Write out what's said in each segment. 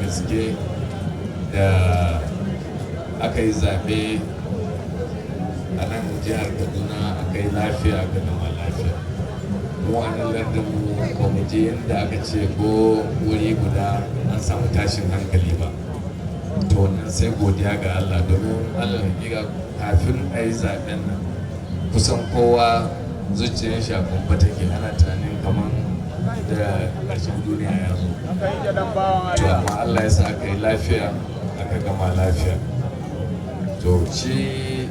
gaske da aka yi zaɓe a nan jihar Kaduna, aka yi lafiya, aka gama lafiya. Mu a nan lardin mu ba mu je inda aka ce ko wuri guda an samu tashin hankali ba. To, wannan sai godiya ga Allah, domin Allah hakika kafin a yi zaben nan kusan kowa zuciyar shi a kumfa take, ana tunanin kamar da ƙarshen duniya ya zo. To, amma Allah ya sa aka yi lafiya, aka gama lafiya. To, shi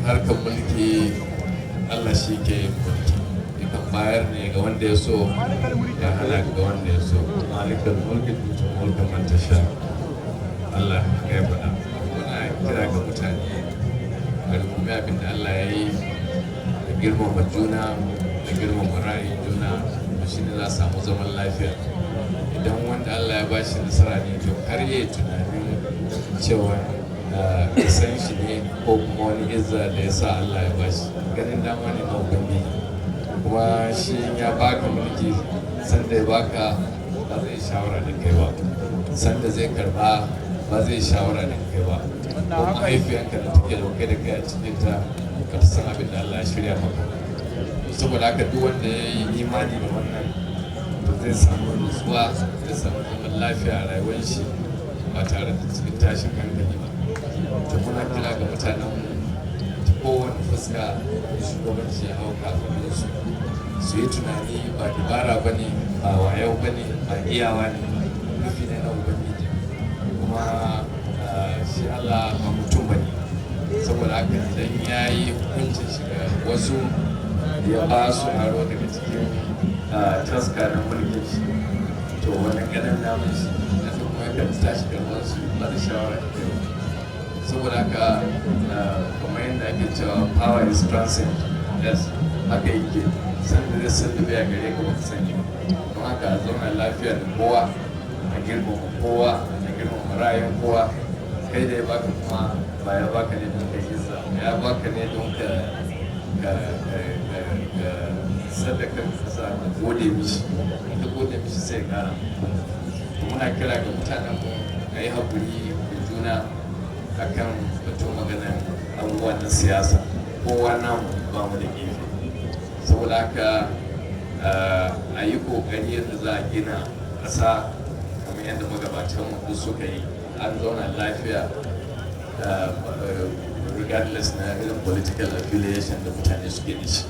harkar mulki, Allah shi ke yin mulki, yakan bayar ne ga wanda ya so, ya hana ga wanda ya so. مالك الملك تؤتي الملك من تشاء. Allah haka ya faɗa. Muna kira ga mutane a rungumi abin da Allah ya yi, da girmama juna, da girmama ra'ayin juna. To, shi ne za a samu zaman lafiya. Idan wanda Allah ya ba shi nasara ne, to kar ya yi tunanin cewa san shi ne ko kuma wani izza da ya sa Allah ya ba shi. Ganin dama ne na Ubangiji. Kuma shi ya baka mulki, sanda ya baka ba zai shawara da kai ba, sanda zai karba ba zai shawara da kai ba. Ko mahaifiyanka da take dauke da kai a cikin ta ka san abin da Allah ya shirya maka. Saboda haka, duk wanda ya yi imani da wannan, to zai samu nutsuwa, zai samu zaman lafiya a rayuwar shi ba tare da cikin tashin hankali ba. To, muna kira ga mutanen mu ta kowane fuska shugabanci ya hau kafin su su yi tunani ba dabara ba ne, ba wayau ba ne, ba iyawa ne ba, nufi ne na Ubangiji. Kuma shi Allah ba mutum ba ne. Saboda haka, idan ya yi hukuncin shiga wasu, ya ba su aro daga cikin taska na mulkin shi, to wannan ganin daman shi na kuma yakan tashi karɓar su ba da shawara da kai. Saboda haka, kamar yadda ake cewa "power is transient", yes, haka yake. Sanda zai sallube a gare ka baka sani ba. Don haka, a zauna lafiya da kowa, a girmama kowa, a girmama ra'ayin kowa. Kai da ya baka kuma, ba ya baka ne don ka izza, ya baka ne don ka sadaka kasa, ka gode mishi. In ka gode mishi, sai ya kara. Muna kira ga mutanen mu a yi haƙuri da juna akan batun maganar abubuwan na siyasa. Kowa namu, ba mu da gefe. Saboda haka, a yi ƙoƙari yadda za a gina ƙasa kamar yadda magabatan mu suka yi, an zauna lafiya regardless na irin political affiliation da mutane suke da shi.